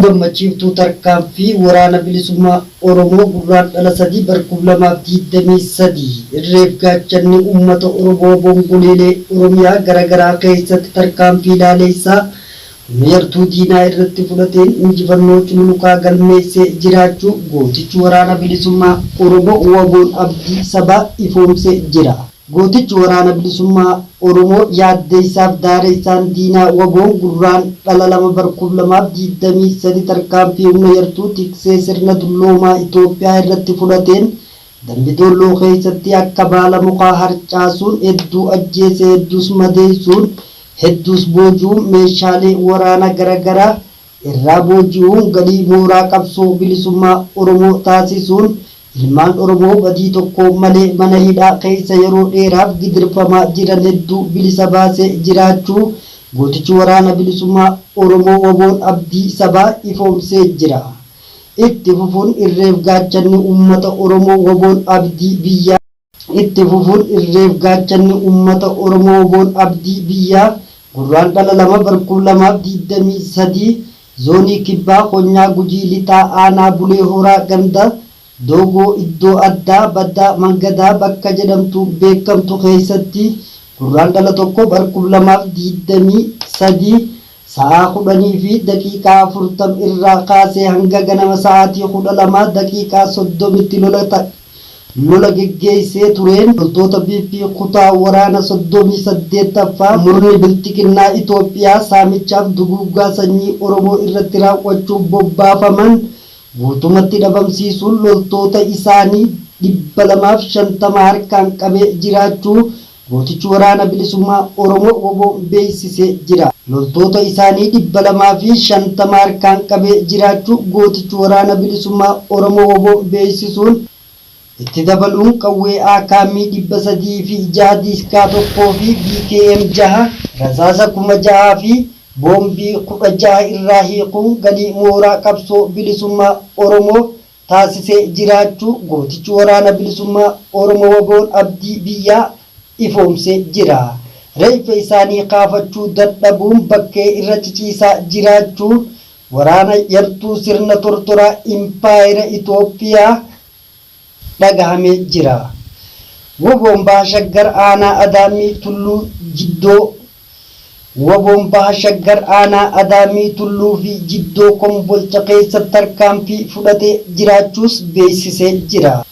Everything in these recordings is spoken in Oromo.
Gammachiiftuu Tarkaanfii Waraana Bilisummaa Oromoo Gurraandhala 3 bar 2023 Irreef Gaachanni Uummata Oromoo Bongoleelee Oromiyaa gara garaa keessatti tarkaanfii laaleessaa humna yartuu diinaa irratti fudhateen injifannoo cululuqaa galmeessee jiraachuu gootichi Waraana Bilisummaa Oromoo WBOn Abdii Sabaa ifoomsee jira. Gootichi Waraana Bilisummaa Oromoo yaaddeessaaf daareessaan diinaa WBOn Gurraandhala 2 bar 2023 tarkaanfii humna yartuu tiksee sirna dulloomaa Itoophiyaa irratti fudhateen Dambi Doolloo keessatti akka baala mukaa harcaasuun hedduu ajjeesee hedduus madeessuun hedduus booji'uun meeshaalee waraana gara garaa irraa booji'uun galii mooraa qabsoo bilisummaa Oromoo taasisuun Ilmaan Oromoo badii tokko malee mana hidhaa keessa yeroo dheeraaf gidirfamaa jiran hedduu bilisa baasee jiraachuu gootichi Waraana Bilisummaa Oromoo WBOn Abdii Sabaa ifoomsee jira. Itti fufuun irreef gaachanni uummata Oromoo WBOn Abdii Biyyaa. Itti fufuun irreef gaachanni uummata Oromoo WBOn Abdii Biyyaa Gurraandhala 2 bar 2023 Zoonii Kibbaa Konyaa Gujii Lixaa Aanaa Bulee Horaa Ganda Doogoo iddoo addaa Baddaa Mangadaa bakka jedhamtu beekamtu keessatti Gurraandhala 1 bar 2023 sa'aa 10:40 irraa kaasee hanga ganama sa'aatii 12:30tti lola Lola geggeessee tureen loltoota PP kutaa waraana 38ffaa murni bilxiginnaa Itoophiyaa saamichaaf duguuggaa sanyii Oromoo irratti raawwachuuf bobbaafaman guutumatti dhabamsiisuun loltoota isaanii 250 harkaan qabee jiraachuu Gootichi Waraana Bilisummaa Oromoo wbo beeksisee jira. Loltoota isaanii 250 harkaan qabee jiraachuu Gootichi Waraana Bilisummaa Oromoo wbo beeksisuun, itti dabaluun qawwee AKM 306 Diishqaa 1 fi BKM 6, rasaasa 6000 fi boombii 16 irraa hiikuun galii mooraa qabsoo bilisummaa Oromoo taasisee jiraachuu gootichi Waraana Bilisummaa Oromoo WBOn Abdii Biyyaa ifoomsee jira. Reeffa isaanii kaafachuu dadhabuun bakkee irra ciciisaa jiraachuu waraana yartuu sirna tortoraa Impaayera Itoophiyaa dhagahamee jira. WBOn Baha Shaggar Aanaa Adaamii Tulluu Jiddoo WBOn Baha Shaggar Aanaa Adaamii Tulluu fi Jiddoo Kombolcha keessatti tarkaanfii fudhatee jiraachuus beeksisee jira.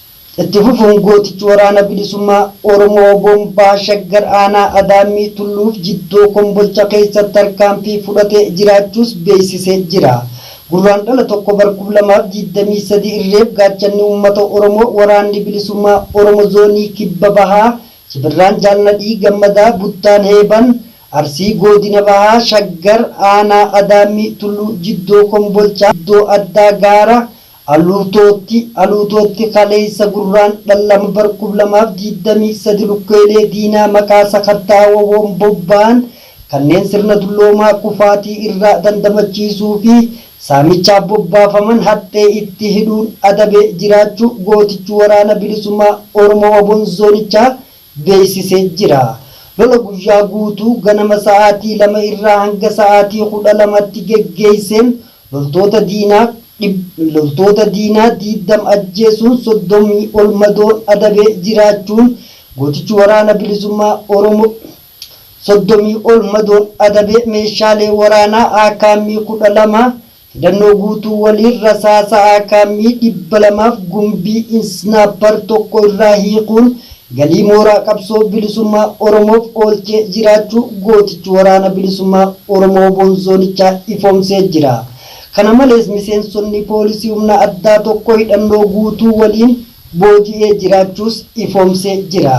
Itti fufuun gootichi Waraana Bilisummaa Oromoo WBOn Baha Shaggar Aanaa Adaamii Tulluu fi Jiddoo Kombolcha keessatti tarkaanfii fudhatee jiraachuus beeksisee jira. Gurraandhala 1 bar 2023 Irreef gaachanni uummata Oromoo Waraanni Bilisummaa Oromo Zoonii Kibba Bahaa Sibirraan Jaal Nadhii Gammadaa Buttaan Heeban Arsii Goodina Bahaa Shaggar Aanaa Adaammii Tulluu Jiddoo Kombolchaa Iddoo Addaa Gaara Aluutootti Aluutootti kaleessa Gurraandhala 2 bar 2023 lukkeelee diinaa maqaa sakatta'a WBOn bobba'an kanneen sirna dulloomaa kufaatii irraa dandamachiisuu fi Saamichaaf bobbaafaman haxxee itti hidhuun adabee jiraachuu gootichi Waraana Bilisummaa Oromoo WBOn Zoonichaa beeksisee jira. Lola guyyaa guutuu ganama sa'aatii 2 irraa hanga sa'aatii 12tti geggeesseen loltoota diinaa loltoota diinaa 20 ajjeesuun 30 ol madoon adabee jiraachuun gootichi Waraana Bilisummaa Oromoo 30 ol madoon adabee meeshaalee waraanaa AKM 12 hidhannoo guutuu waliin rasaasa AKM 200f gumbii Insnaappar 1 irraa hiikuun galii mooraa qabsoo bilisummaa Oromoof oolchee jiraachuu gootichi Waraana Bilisummaa Oromoo wbo Zoonichaa ifoomsee jira. Kana malees miseensonni poolisii humna addaa 1 hidhannoo guutuu waliin booji'ee jiraachuus ifoomsee jira.